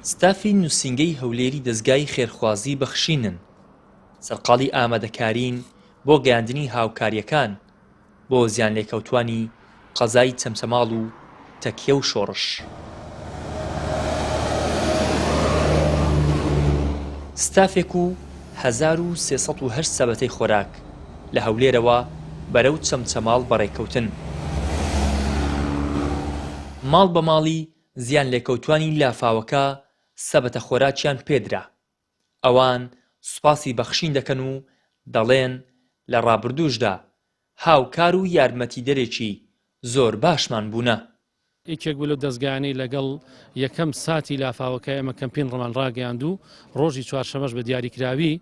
ستافی نووسینگەی هەولێری دەزگای خێرخوازی بەخشینن، سەرقاڵی ئامادەکارین بۆ گەیاندنی هاوکارییەکان بۆ زیانلێکەوتووانی قەزای چەمچەماڵ و تەکیە و شۆڕش. ستافێک و 1308 سەبەتەی خۆراک لە هەولێرەوە بەرەو چەمچەماڵ بەڕێکەوتن. ماڵ بە ماڵی زیانلێکەوتوانی لافاوەکە سەبەتە خۆراکیان پێدرا. ئەوان سوپاسی بەخشین دەکەن و دەڵێن لە ڕابردووشدا هاوکار و یارمەتیدەرێکی زۆر باشمان بوونە. یەکێک بوو لەو دەزگایانەی لەگەڵ یەکەم ساتی لافاوەکە ئێمە کەمپین ڕمان ڕاگەیاند و ڕۆژی چوارشەمەش بە دیاریکراوی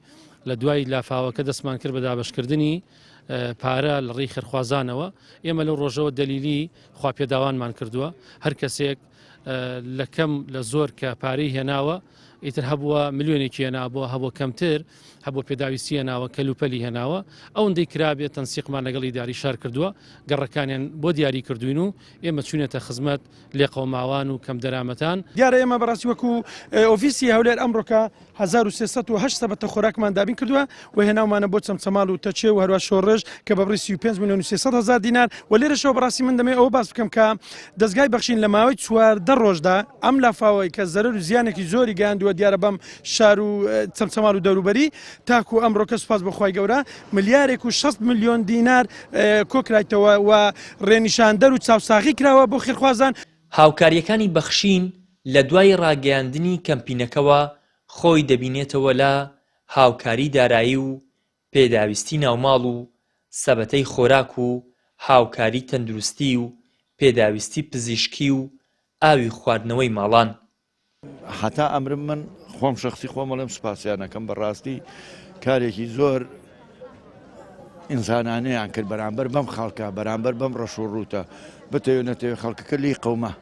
لە دوای لافاوەکە دەستمان کرد بە دابەشکردنی پارە لە ڕێی خێرخوازانەوە ئێمە لەو ڕۆژەوە دەلیلی خواپێداوانمان کردووە هەر کەسێک لە کەم لە زۆر کە پارەی هێناوە ئیتر هەبووە ملیۆنێکی هێنابووە هەبووە کەمتر هەبووە پێداویستی هێناوە کەلوپەلی هێناوە ئەوەندەی کرابێت تەنسیقمان لەگەڵ ئیداری شار کردووە گەڕەکانیان بۆ دیاری کردوین و ئێمە چوینەتە خزمەت لێقەوماوان و کەمدەرامەتان. دیارە ئێمە بەڕاستی وەکو ئۆفیسی هەولێر ئەمڕۆکە 1308 سەبەتە خۆراکمان دابین کردووە و هێناومانە بۆ چەمچەماڵ و تەکێ و هەروا شۆڕش کە بە بڕی 35 ملیۆن و 300 هەزار دینار و لێرەشەوە بەڕاستی من دەمەوێت ئەوە باس بکەم کە دەزگای بەخشین لە ماوەی 14 ڕۆژدا ئەم لافاوەی کە زەرەر و زیانێکی زۆری گەیاندووە دیارە بەم شار و چەمچەماڵ و دەوروبەری تاکو ئەمڕۆکە سوپاس بۆ خوای گەورە ملیارێک و 60 ملیۆن دینار کۆکرایتەوە و ڕێنیشاندەر و چاوساغی کراوە بۆ خێرخوازان. هاوکارییەکانی بەخشین لە دوای ڕاگەیاندنی کەمپینەکەوە خۆی دەبینێتەوە لە هاوکاری دارایی و پێداویستی ناوماڵ و سەبەتەی خۆراک و هاوکاری تەندروستی و پێداویستی پزیشکی و ئاوی خواردنەوەی ماڵان. هەتا ئەمرم من خۆم شەخسی خۆم ئەڵێم سوپاسیان ئەکەم بەڕاستی کارێکی زۆر ئینسانانەیان کرد بەرامبەر بەم خەڵکە بەرامبەر بەم ڕەش و ڕووتە بتەوێ نەتەوێ خەڵکەکە لێی قەوما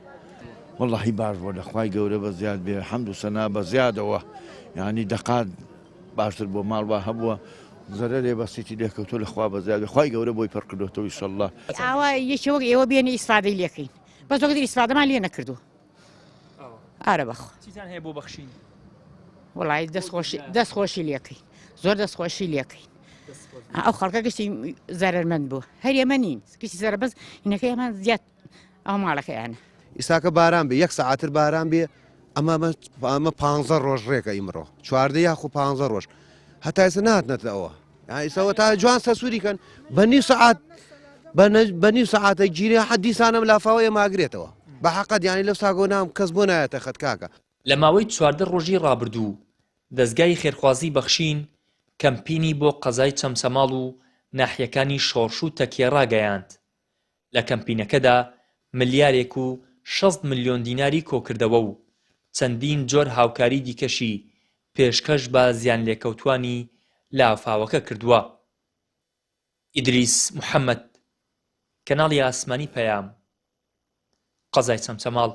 وەڵاهی باش بووە لە خوای گەورە بە زیاد بێ حەمد و سەنا بە زیادەوە یعنی دەقات باشتر بۆ ماڵ وا هەبووە زەرەرێ بەسیتی لێکەوتۆ لە خوا بە زیاد بێ خوای گەورە بۆی پڕ کردۆتەوە ئیشەڵڵا. ئاوا یەکێ وەک ئێوە بێنی ئیسفادەی لێکەین بەس وەک ئیسفادەمان لێ نەکردووە. ئارە بەخوا. چیتان هەیە بۆ بەخشین؟ وەڵی دەست خۆشی دەست خۆشی لێکەین زۆر دەست خۆشی لێکەین ئەو خەڵکە گشتی زەرمەند بوو هەر ئێمە نین گشتی زەرە بەس هینەکە ئێمە زیاد ئەو ماڵەکەیانە ئیساکە باران بێ یەک سەعاتر باران بێ ئەمە ئەمە پ ڕۆژ ڕێکە ئیمڕۆ چواردە یاخو پ ڕۆژ هەتا ئێستا نهاتنەتە ئەوە ئیسەوە تا جوان سەسووری کەن بە نیو سەعات بە نیو سەعاتە گیرێ حەد دیسانم لافاوە ئێمە ئاگرێتەوە بە حەقەت یانی لەو ساگۆ نام کەس بۆ نایەتە خەت کاکە. لە ماوەی 14 ڕۆژی ڕابردوو دەزگای خێرخوازی بەخشین کەمپینی بۆ قەزای چەمچەماڵ و ناحیەکانی شۆڕش و تەکیە ڕاگەیاند، لە کەمپینەکەدا ملیارێک و 60 ملیۆن دیناری کۆکردەوە و چەندین جۆر هاوکاری دیکەشی پێشکەش بە زیانلێکەوتووانی لافاوەکە کردووە. ئیدریس محەمەد، کەناڵی ئاسمانی پەیام، قەزای چەمچەماڵ.